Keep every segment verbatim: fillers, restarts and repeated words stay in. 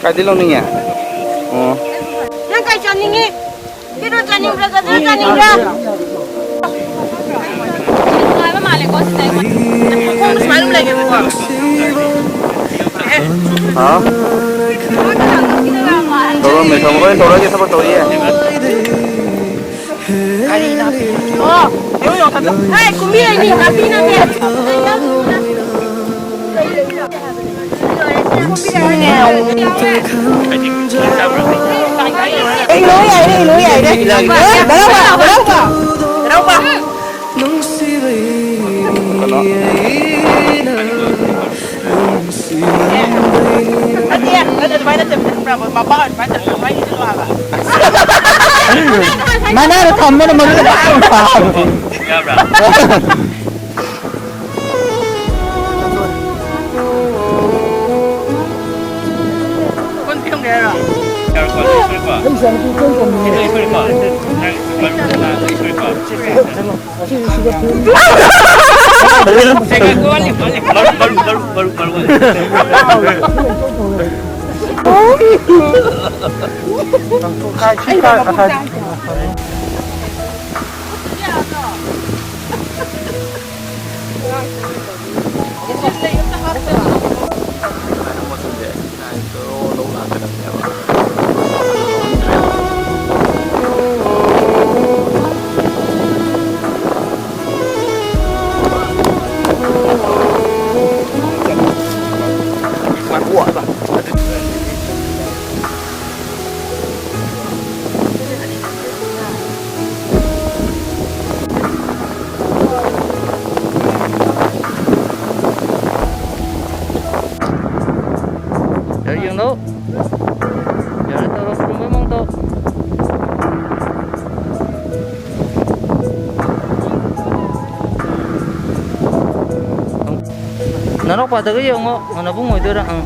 ꯀꯥꯏꯗꯩ ꯂꯧꯅꯤꯡꯉꯦ? ꯑꯣ꯫ ꯅꯪ ꯀꯩ ꯆꯥꯅꯤꯡꯉꯤ? ꯄꯤꯔꯨꯛ ꯆꯥꯅꯤꯡꯕ꯭ꯔꯥ, ꯒꯖꯔ ꯆꯥꯅꯤꯡꯕ꯭ꯔꯥ? ꯅꯨꯡꯉꯥꯏꯕ ꯃꯥꯜꯂꯦꯀꯣ ꯁꯤꯗ ꯑꯩꯈꯣꯏ꯫ ꯈꯣꯡ ꯁꯨꯃꯥꯏꯅ ꯑꯗꯨꯝ ꯂꯩꯒꯦꯕꯀꯣ꯫ ꯍꯥ? ꯇꯧꯔꯝꯃꯦ, ꯊꯕꯛ ꯂꯣꯏ ꯇꯧꯔꯒꯦ, ꯊꯕꯛ ꯇꯧꯔꯤꯌꯦ꯫ ꯀꯔꯤꯅꯣ? ꯑꯣ, ꯌꯦꯡꯉꯨ, ꯌꯦꯡꯉꯨ, ꯊꯝꯃꯦ꯫ ꯍꯦ, ꯀꯨꯝꯕꯤꯔꯩꯅꯤ, ꯅꯥꯄꯤ ꯅꯠꯇꯦ꯫ ꯑꯩ ꯂꯣꯏ ꯌꯥꯏꯔꯦ, ꯑꯩ ꯂꯣꯏ ꯌꯥꯏꯔꯦ꯫ ꯙꯔꯃ, ꯙꯔꯃ, ꯙꯔꯃ꯫ ꯅꯠꯇꯦ, ꯑꯗꯨꯃꯥꯏꯅ ꯅꯠꯇꯦ, ꯃꯄꯥ ꯑꯗꯨꯃꯥꯏꯅ ꯇꯧꯔ ꯑꯗꯨꯃꯥꯏꯅ ꯏꯜꯂꯣ ꯍꯥꯏꯕ꯫ ꯃꯅꯥꯗꯣ ꯊꯝꯕꯅ ꯃꯔꯨꯗ ꯂꯣꯏ ꯇꯥꯕ꯫ ꯌꯥꯕ꯭ꯔꯥ? ꯀꯣꯟ ꯐꯦꯡꯒꯦ ꯍꯥꯏꯔꯣ? ꯌꯥꯔꯣꯏꯀꯣ, ꯂꯣꯏ ꯁꯣꯏꯀꯣ꯫ ꯂꯣꯏ ꯁꯣꯏꯀꯣ꯫ ꯅꯪ ꯃꯔꯨ ꯃꯔꯥꯡ ꯂꯣꯏ ꯁꯣꯏꯀꯣ꯫ ꯃꯔꯨ, ꯃꯔꯨ, ꯃꯔꯨ, ꯃꯔꯨ, ꯃꯔꯨ꯫ ꯌꯥꯔꯦ, ꯌꯦꯡꯂꯣ꯫ ꯌꯥꯔꯦ, ꯇꯧꯔꯣ, ꯈꯨꯔꯨꯝꯕꯩ ꯃꯑꯣꯡ ꯇꯧ꯫ ꯅꯅꯥꯎꯄꯥꯗꯒ ꯌꯦꯡꯉꯣ, ꯅꯕꯨꯡ ꯑꯣꯏꯗꯣꯏꯔꯥ? ꯑꯪ꯫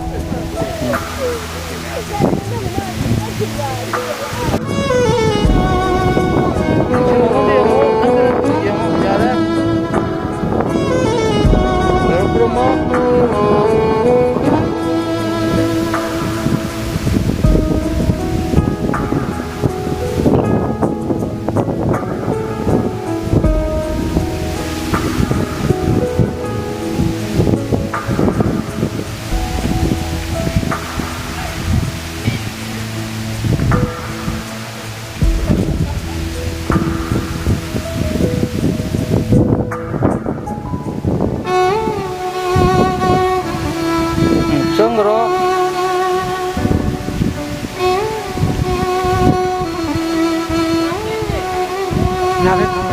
ꯌꯦꯡꯉꯣ, ꯌꯦꯡꯉꯣ, ꯌꯥꯔꯦ꯫ ꯈꯨꯔꯨꯝꯃꯣ꯫ ꯈꯪꯕ꯭ꯔꯣ? ꯌꯥꯔꯦ, ꯊꯝꯃꯣ꯫